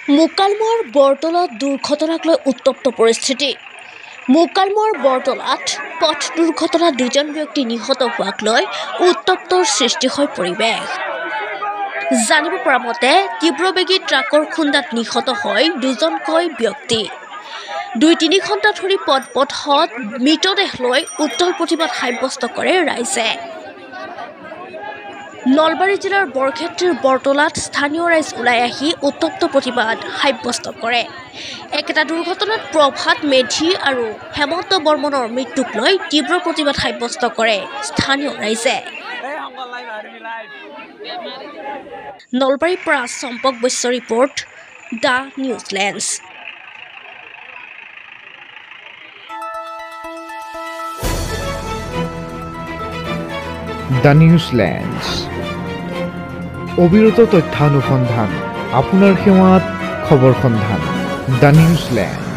মুকালমুৱাৰ বৰতলাত দুৰ্ঘটনাক লৈ উত্তপ্ত পৰিস্থিতি। মুকালমুৱাৰ বৰতলাত পথ দুৰ্ঘটনাত দুজন ব্যক্তি নিহত হোৱাক লৈ উত্তপ্তৰ সৃষ্টি হয় পৰিৱেশ। জানিব পৰা মতে তীব্ৰবেগী ট্ৰাকৰ খুন্দাত নিহত হয় দুজনকৈ ব্যক্তি। 2-3 ঘণ্টা ধৰি পথত মৃতদেহ লৈ উত্তল প্ৰতিবাদ সাব্যস্ত কৰে ৰাইজে। নলবাৰী জিলাৰ বৰক্ষেত্ৰীৰ বৰতলাত স্থানীয় ৰাইজ ওলাই আহি উত্তপ্ত প্ৰতিবাদ সাব্যস্ত কৰে। একেটা দুৰ্ঘটনাত প্ৰভাত মেধি আৰু হেমন্ত বৰ্মনৰ মৃত্যুক লৈ তীব্ৰ প্ৰতিবাদ সাব্যস্ত কৰে স্থানীয় ৰাইজে। নলবাৰীৰ পৰা Champak Baishya report, the news lens. The news lens, অবিৰত তথ্যানুসন্ধান, আপোনাৰ সেৱাত খবৰ সন্ধান। The news lens.